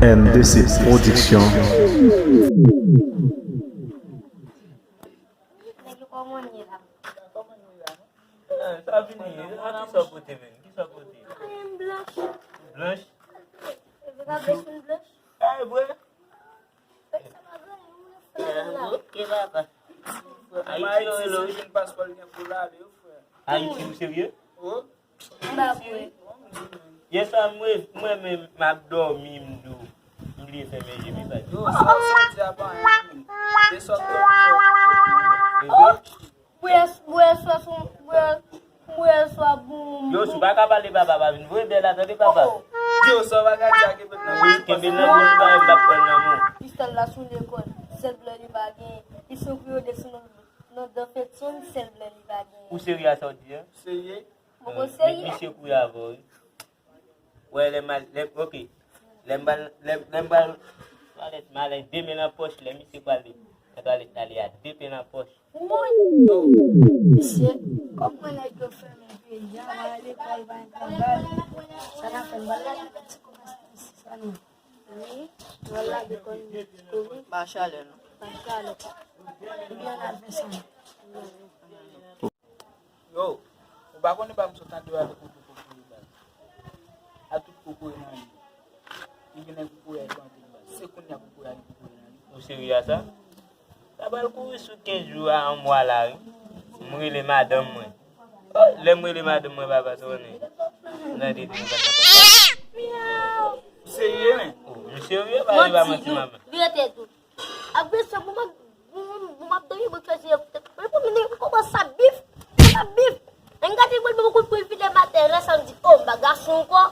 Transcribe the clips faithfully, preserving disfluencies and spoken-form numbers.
N D C Production. Nèg yo kòman ye la? Ah, sa vini, ah, ki sa w pote menm? Ki sa w pote? Blanch. Blanch? Blanch? Eh, vre? Sa pa gen, ou nan fè la. Ok, papa. Ayiti, Ayiti, si w jwenn paspò, l gen pou l ale, wi, frè. Ayiti, ou serye? Oh. M pa kwè. Yè swa, mwen, mwen menm, m ap dòmi, m dou. M bliye fèmen je m, e pa di. Yo, sa w soti a pa anyen, men. Se sòt dòmi fè. Bwè, bwè swa sou, bwè, bwè swa bon. Yo, si w pa ka pale, papa, pa vin voye bèl la, tande, papa. Yo, sa w pa ka di a, kenbe l nan bouch ou, kenbe l nan bouch ou, pa m p ap pran l nan men w. Pistòl la sou lekòl, sèl blan li pa genyen. Li sou pye de sou nan, nan dan fèt son, sèl blan li pa genyen. Ou serye a sa w di a? Serye? Mwen, mwen serye. Misye kouri avè w, wi. Wè, lè m al, lè, ok. Lè m pral, lè, lè m pral twalèt, m al de men nan pòch, lè misye pral nan twalèt, l ale a de pen nan pòch. Woy! Mesye, kòman nèg yo fèmen peyi a, pa lekòl, pa travay? Sa n ap fè, n pral lage kòb ti komès isi sa, non? Wi, n pral lage kòb kouri. Pa chalè, non. Pa chalè. Ebyen, n al fè sa, non. Yo, ou pa konnen pa m sot andeyò avèk yon gwo kokoye baz. A tout kokoye nan li. Li vin nan kokoye a, li pran anpil baz. Se kounye a kokoye a gen kokoye nan li. Ou serye a sa? Sa pral kouri sou kenz jou a, yon mwa la, wi. M rele madanm mwen. Oh, lè m rele madanm mwen, papa, sa w konnen? M tande di nou konn nan konsa. Ou serye, men? Oh, m serye, pa, e pa manti, manman. Vire tèt ou. Apre sa, bon, m ap, bon, bon, m ap dòmi, bon, kèzye, mwen, mwen, mwen, mwen kòmanse ap bif, ap bif. Mwen gade, mwen, mwen, kout pou l vide m atè, lè sa, m di, oh, m pa gason ankò.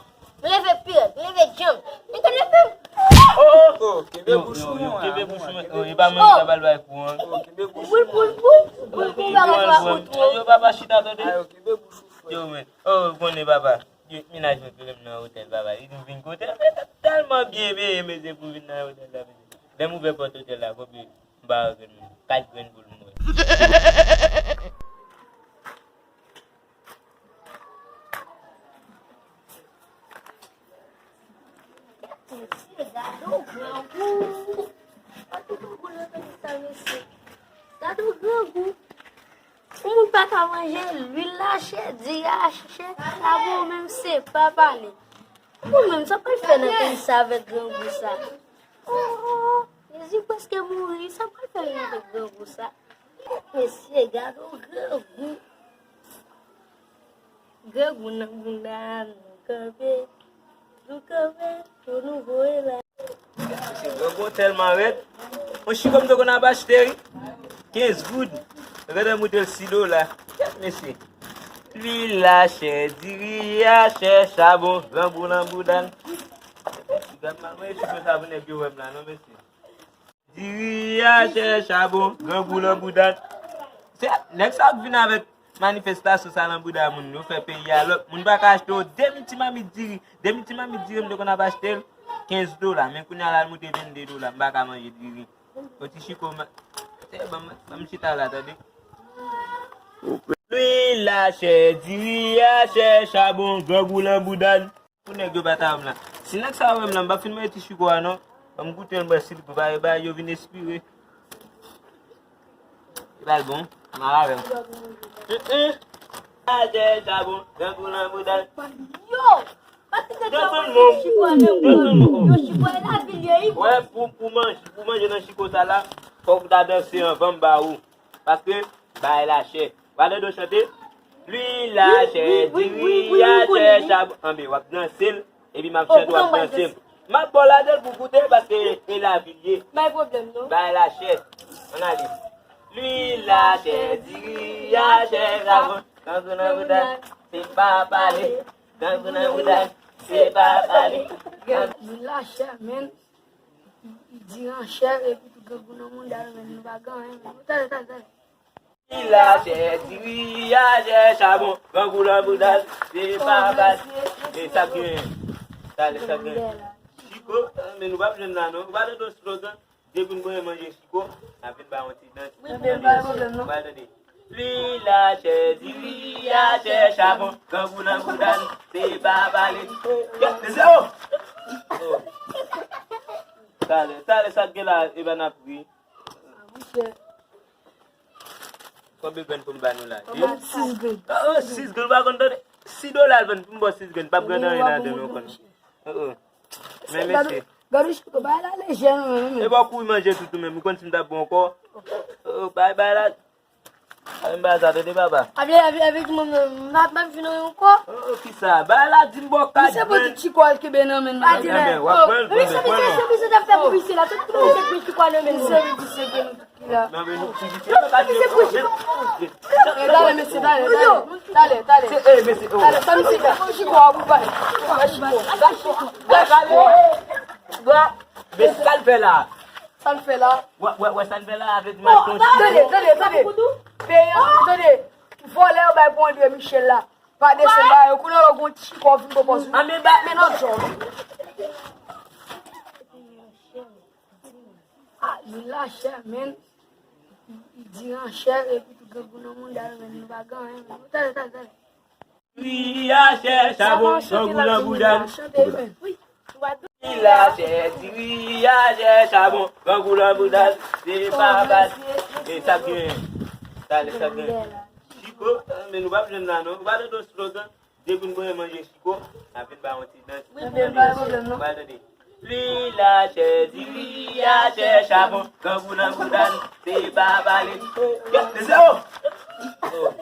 M leve pi rèd, m leve djanm. Mwen gade fè m. Oh, oh, kenbe bouch ou, non, kenbe bouch ou, men. Oh, e pa mwen ki ta pral bay kou an. Oh, kenbe bouch ou, non. Boul, boul, boul, boul, boul, bagay sa, boul, boul. Yo, papa, chita, tande. Ayo, kenbe bouch ou, frè. Yo, men. Oh, ou konnen, papa. Yo, mennaj mwen rele m nan otèl, papa. Li di m vin kote l, men tèlman byen peye, mesye, pou vin nan otèl la, mesye. Lè m ouvè pòt otèl la, konbyen? M pa wè grenn moun. Kat grenn boul m wè. Mesye, gade yon grangou. Gade yon grangou. Yon moun pa ka manje lwil la chè, diri a chè, sa bon menm se pa pale. Ou menm, sa pral fè nan peyi sa avèk grangou sa? Oh, oh, Jezi prèske mouri, sa pral fè menm avèk grangou sa? Mesye, gade yon grangou. Grangou nan bounda nou kanpe, nou kanpe, pou nou voye la. Mesye, grangou tèlman rèd. Yon chiko m te konn ap achte, wi. Kenz goud. Rèd an moute l sis dola. Kèt mesye. Lwil la chè, diri a chè, chabon, grangou nan bouda n. Gad mal mwen chiko sa pou nèg yo wè m la, non, mesye. Diri a chè, chabon, grangou nan bouda n. Se nèg sa k vin avèk manifestasyon sa nan bouda moun, yo fè peyi a lòt. Moun pa ka achte yo demi ti mamit diri. Demi ti mamit diri, m te konn ap achte l kenz dola, men kounye a la l moute vennde dola, m pa ka manje diri. Yon ti chiko, ma-, se, ban m, ban m chita la, tande. Lwil la chè, diri a chè, chabon, grangou nan bouda n. Pou nèg yo pa ta wè m la. Si nèg sa wè m la, m p ap fin manje ti chiko a non. Ban m goute yon bwè si l gou, pa yo vin espire. Li pral bon, m al avè m. Atè chabon, grangou nan bouda n. Yo! Pati de chabon, yo chiko a nan gòj. Yo chiko a la vil ye, wi. Wè, pou, pou manje, pou manje nan chiko sa la, fòk ou ta danse anvan m ba ou. Paske, bagay la chè. Gade do chante. Lwil la chè, diri a chè, chabon. Anben, w ap danse l, epi m ap chante, w ap danse m. M ap ba w ladan l pou goute, paske e lavi l ye. Bay pwoblèm, non. Bagay la chè. Ann ale. Lwil la chè, diri a chè, chabon. Grangou nan bouda n, se pa pale. Grangou nan bouda n, se pa pale. Lwil la chè, men. Diri an chè, epi tou grangou nan bouda n, men nou pa gen anyen, men. Tande, tande, tande. Lwil la chè, diri a chè, chabon, grangou nan bouda n, se pa bal. E sa k gen? Talè sa k gen? Chiko, men nou p ap jwenn la non. Ou pa tande yon slogan? Depi n konn manje chiko, n ap vin bay yon ti dans. Wi, men pa gen pwoblèm non. Ou pa tande? Lwil la chè, diri a chè, chabon, grangou nan bouda n, se pa pale. Yo, mesye, oh! Oh. Talè, talè, sa k gen la, e pa n ap ri. Konbyen grenn pou m ba nou la? Sis grenn. Oh, oh, sis grenn, pa konn tande. Sis dola l vann pou m ba w sis grenn. P ap gen anyen ladan l, ou konn. Oh, oh. Men mesye. Gade chiko, bay la lejè non, men. E ba w kouri manje tout ou menm. Ou konn si m t ap bon ankò. Oh, oh, bay, bay la. Ay, m ba sa, tande papa. Avle, avle, avle, di mwen, m ap, m ap vin ankò. Oh, oh, kisa? Bay la, di m ba w kat grenn. Misye pote chiko al kenbe nan men l. Pa di men. W ap pran l, pran l, pran l. Misye, misye, misye t ap fè pou misye la. Tout moun te pran chiko nan men l. Misye, misye, Talè, mesye, talè, talè. Talè, talè. Talè, sa misye fè? Chiko a pou bay. Ba chiko. Ba chiko. Ba chiko. Ba, men sa l fè la? Sa l fè la? Wè, wè, wè, sa l fè la avèk machin. Tande, tande, tande. Peyi an, tande. Vòlè yo bay pou André Michel la. Pa desann ba yo, kounye a yo gon chiko vin pwopòze. A, men ba, men non, John. Ah, li la chè, men. Li di an chè, epi tou grangou nan mouda l, men nou pa gen anyen, men. Talè, talè, talè. Diri a chè, chabon, grangou nan mouda l. Diri a chè, diri a chè, chabon, grangou nan mouda l. Se pa bal. E sa k gen. Talè, sa k gen. Chiko, men nou p ap jwenn la, non. Nou pa tande slogan. Depi n bwè manje chiko, n ap vin bay yon ti dans. Wi, men pa pwoblèm, non. Pral tande. Diri a chè, diri a chè, chabon, grangou nan mouda l, se pa pale. Yo, se o! Oh.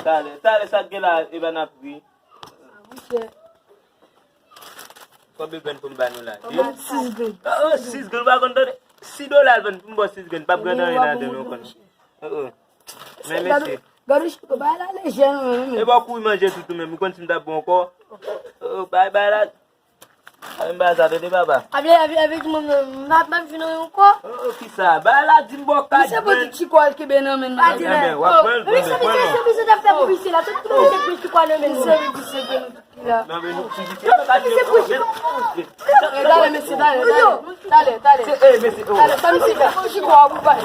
Talè, talè, sa k gen la, e pa n ap ri. Konbyen grenn pou m ba nou la? Sis grenn. Oh, oh, sis grenn, pa konn tande. Sis dola l vann pou m ba w sis grenn, p ap gen anyen ladan l, ou konn. Oh, oh. Men mesye. Gade chiko, bay la lejè non, men. E ba w kouri manje tout ou menm. Ou konn si m t ap bon ankò. Oh, bay, bay la. Ay, m ba sa, tande papa. Avle, avle, avle, di mwen, m ap, m ap vin ankò. Oh, oh, kisa? Bay la, di m ba w kat grenn. Misye pote chiko al kenbe nan men l. Pa di men. W ap pran l, pran l, pran l. Misye, misye, misye t ap fè pou misye la. Tout moun te pran chiko nan men l. Misye, misye, Talè, mesye, talè, talè. Talè, talè. Talè, sa misye fè? Chiko a pou bay.